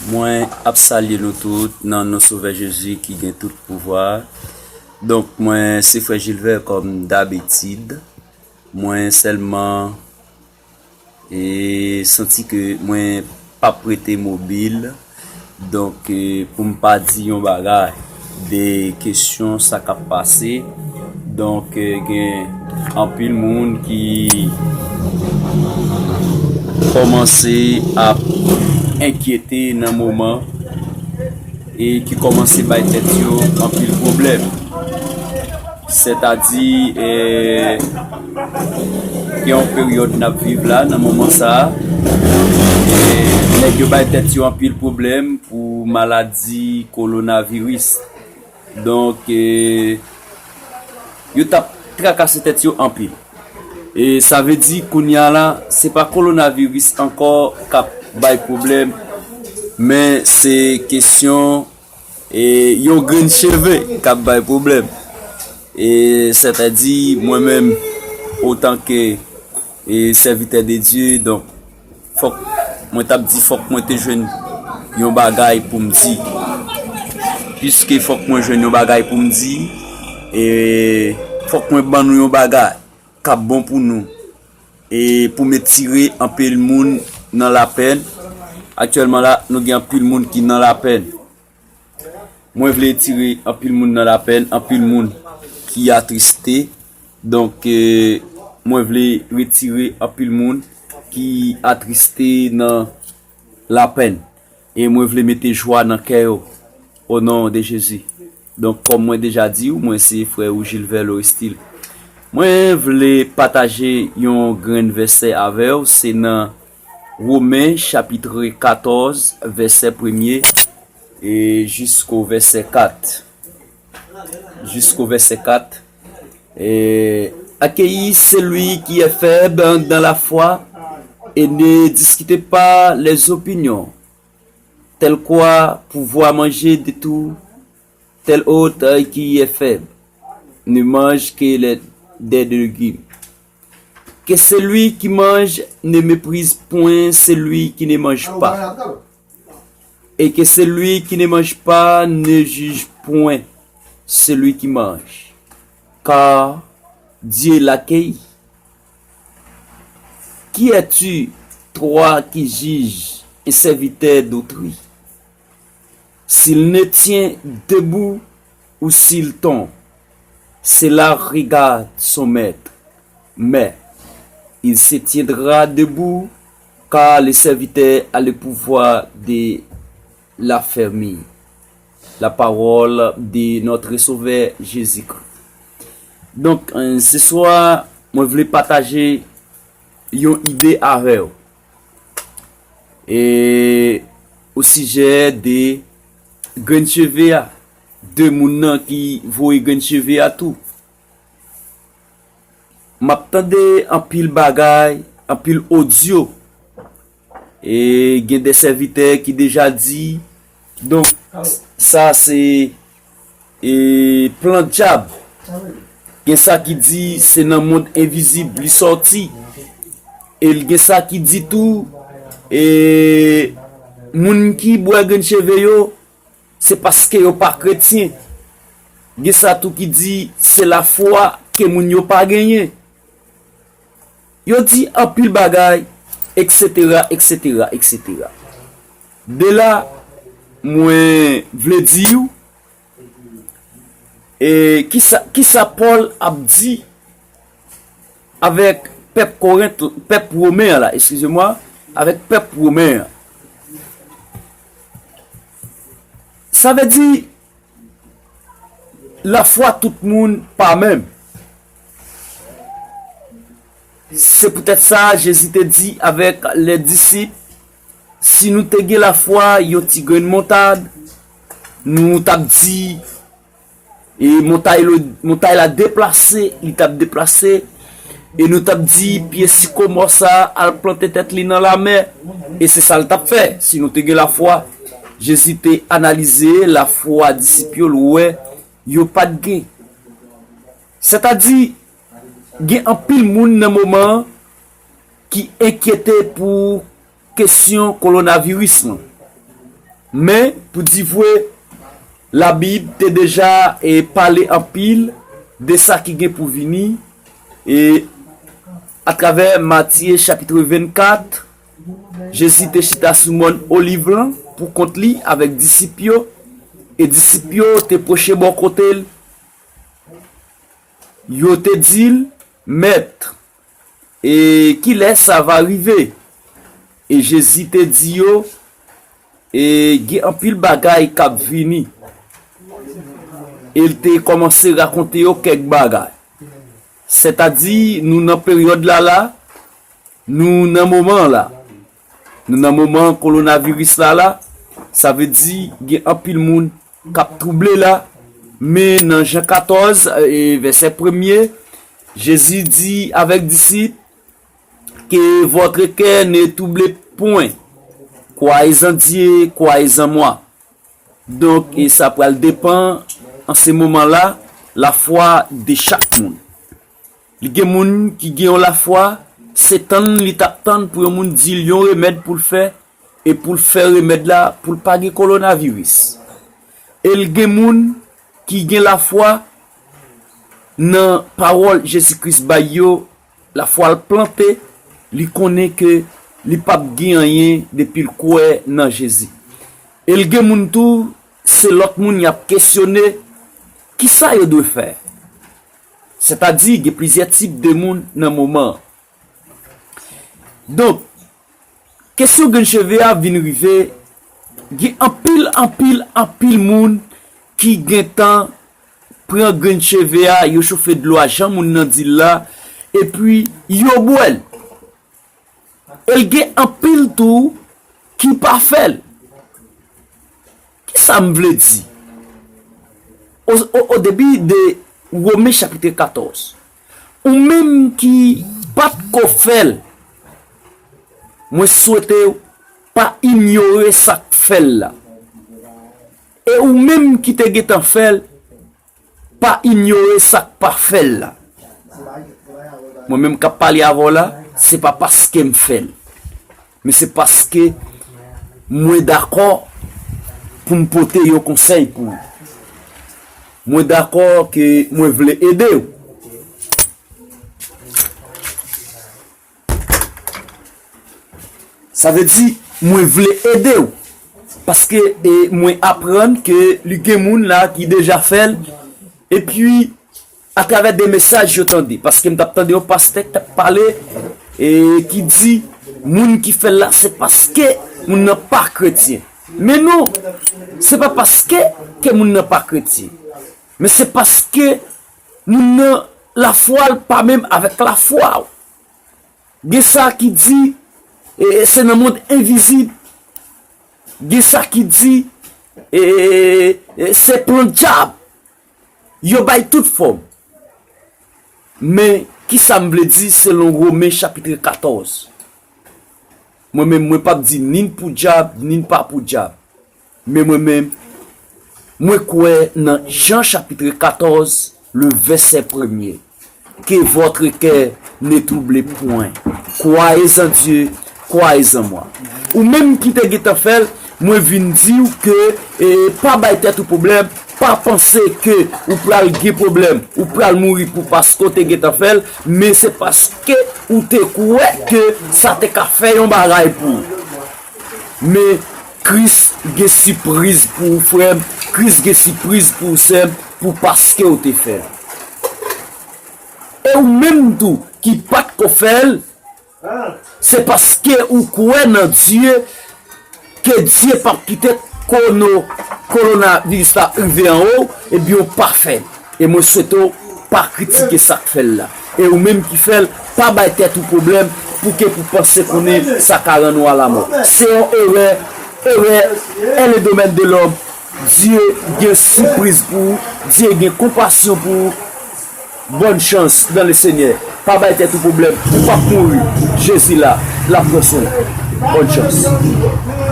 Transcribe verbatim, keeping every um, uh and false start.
Mwen ap salye nou tout nan non Sovè Jezi ki gen tout pouvwa. Donk, mwen se frè Jilvè kòm dabitid. Mwen sèlman e santi ke mwen p ap rete mobil. Donk, e, pou m pa di yon bagay de kesyon sa k ap pase. Donk, e, gen anpil moun ki kòmanse ap enkyete nan moman e ki kòmanse bay tèt yo anpil pwoblèm. Sètadi, e, gen yon peryòd n ap viv la, nan moman sa a, e, nèg yo bay tèt yo anpil pwoblèm pou maladi kowonaviris. Donk, e, yo t ap trakase tèt yo anpil. E sa vle di, kounye a la, se pa kowonaviris ankò k ap bay pwoblèm, men se kesyon e yon grenn cheve k ap bay pwoblèm. E sètadi, mwen menm, otanke, e, sèvitè de Dye, donk, fòk, mwen t ap di, fòk mwen te jwenn yon bagay pou m di. Piske fòk mwen jwenn yon bagay pou m di, e fòk mwen ban nou yon bagay k ap bon pou nou. E pou m etire anpil moun nan lapèn. Aktyèlman la, nou gen anpil moun ki nan lapèn. Mwen vle etire anpil moun nan lapèn, anpil moun ki atriste. Donk, e, mwen vle retire anpil moun ki atriste nan lapèn. E mwen vle mete jwa nan kè yo, o non de Jezi. Donk, kòm mwen deja di w, mwen se frè ou Jilvè Lorestil. Mwen vle pataje yon grenn vèsè avè w, se nan Women, chapit katòz, vèsè premye, e jisko vèsè kat. Jisko vèsè kat. E, accueillez celui qui est faible dans la foi et ne discutez pas les opinions, tel quoi pouvoir manger de tout, tel autre qui est faible ne mange que les, des légumes. Que celui qui mange ne méprise point celui qui ne mange pas, et que celui qui ne mange pas ne juge point celui qui mange, car Dieu l'accueille. Qui es-tu, toi qui juges un serviteur d'autrui? S'il ne tient debout ou s'il tombe, cela regarde son maître. Mais il se tiendra debout, car le serviteur a le pouvoir de l'affermir. La parole de notre Sauveur Jésus-Christ. Donk, e, se swa, mwen vle pataje yon ide avè w. E, o sijè de grenn cheve a, de moun nan ki voye grenn cheve a tou. M ap tande anpil bagay, anpil odyo. E gen de sèvitè ki deja di, donk, sa se, e, plan dyab. Gen sa ki di se nan mond envizib li sòti. E l gen sa ki di tou, e, moun ki bwè grenn cheve yo, se paske yo pa kretyen. Gen sa tou ki di se lafwa ke moun yo pa genyen. Yo di anpil bagay, et cetera, et cetera, et cetera. De la, mwen vle di w, e kisa, kisa Pòl ap di avèk pèp Korent, pèp Women an la, excusez-moi, avèk pèp Women an. Sa vle di, lafwa tout moun pa menm. Se poutèt sa, Jezi te di avèk lè disip, si nou te gen lafwa yon ti grenn montad, nou t ap di, e montay lo, montay la deplase, li t ap deplase, e nou t ap di pye sikomò sa a al plante tèt li nan lamè, e se sa l t ap fè, si nou te gen lafwa. Jezi te analize lafwa disip yo, l wè yo pa t gen. Sètadi, gen anpil moun nan moman an ki enkyete pou kesyon kowonaviris lan. Men, pou di vre, Labib te deja e pale anpil de sa ki gen pou vini, e atravè Matye chapit vennkat, Jezi te chita sou mòn Oliv lan pou kont li avèk disip yo, e disip yo te pwoche bò kote l, yo te di l, Mèt, e kilè sa va rive? E Jezi te di yo, e gen anpil bagay k ap vini. E l te kòmanse rakonte yo kèk bagay. Sètadi, nou nan peryòd la la, nou nan moman la. Nou nan moman kowonaviris la la, sa vle di gen anpil moun k ap twouble la, men nan Jan katòz, e vèsè premye, Jezi di avèk disip, Que votre cœur ne trouble point. Croyez en Dieu, croyez en moi. Donk, e sa pral depann, an se moman la, lafwa de chak moun. Li gen moun ki gen yon lafwa, se tann li t ap tann pou yon moun di l yon remèd pou l fè, e pou l fè remèd la, pou l pa gen kowonaviris. E l gen moun ki gen lafwa nan pawòl Jezi Kris bay yo, lafwa l plante, li konnen ke li p ap gen anyen depi l kwè nan Jezi. E l gen moun tou, se lòt moun y ap kesyone, kisa yo dwe fè? Sètadi, gen plizyè tip de moun nan moman an. Donk, kesyon grenn cheve a vin rive, gen anpil, anpil, anpil moun ki gentan pran grenn cheve a, yo chofe dlo a, jan moun nan di l la, epi yo bwè l. E l gen anpil tou ki pa fè l. Kisa m vle di? O, o, o debi de Women chapit katòz, ou menm ki pa t ko fè l, mwen swete w pa inyore sa k fè l la. E ou menm ki te gentan fè l, pa inyore sa k pa fè l la. Mwen menm k ap pale avè w la, se pa paske m fè l, men se paske mwen dakò pou m pote yon konsèy pou ou. Mwen dakò ke mwen vle ede w. Sa vle di, mwen vle ede w. Paske, e, mwen aprann ke li gen moun la ki deja fè l. Epi, atravè de mesaj yo tande, paske m t ap tande yon pastè k t ap pale, e, ki di, moun ki fè l la, se paske moun nan pa kretyen. Men non, se pa paske ke moun nan pa kretyen. Men se paske moun nan lafwa l pa menm avèk lafwa w. Gen sa ki di, e, e, se nan mond envizib. Gen sa ki di, e, e, e, se plan dyab. Yo bay tout fòm. Men, kisa m vle di selon Women chapit katòz? Mwen menm, mwen p ap di ni n pou dyab, ni n pa pou dyab. Men mwen menm, mwen kwè nan Jan chapit katòz, le vèsè premye, que votre cœur ne trouble point. Croyez en Dieu, croyez en moi. Ou menm ki te gentan fè l, mwen vin di w ke, e, pa bay tèt ou pwoblèm, pa panse ke ou pral gen pwoblèm, ou pral mouri pou paske w te gentan fè l, men se paske ou te kwè ke sa te ka fè yon bagay pou ou. Men Kris gen sipriz pou ou, frè m. Kris gen sipriz pou ou, sè m, pou paske w te fè l. E ou menm tou, ki pa t ko fè l, se paske ou kwè nan Dye, ke Dye p ap kite kono, kowonaviris la rive anwo w, ebyen w pa fè l. E mwen swete w pa kritike sa k fè l la. E ou menm ki fè l, pa bay tèt ou pwoblèm pou ke pou panse konnen sa ka rann ou alamò. Se yon erè, erè, en le domaine de l'homme. Dye gen sipriz pou ou, Dye gen konpasyon pou ou. Bonne chance dans le Seigneur. Pa bay tèt ou pwoblèm, ou p ap mouri. Jezi la, l ap pran swen w. Bonne chance.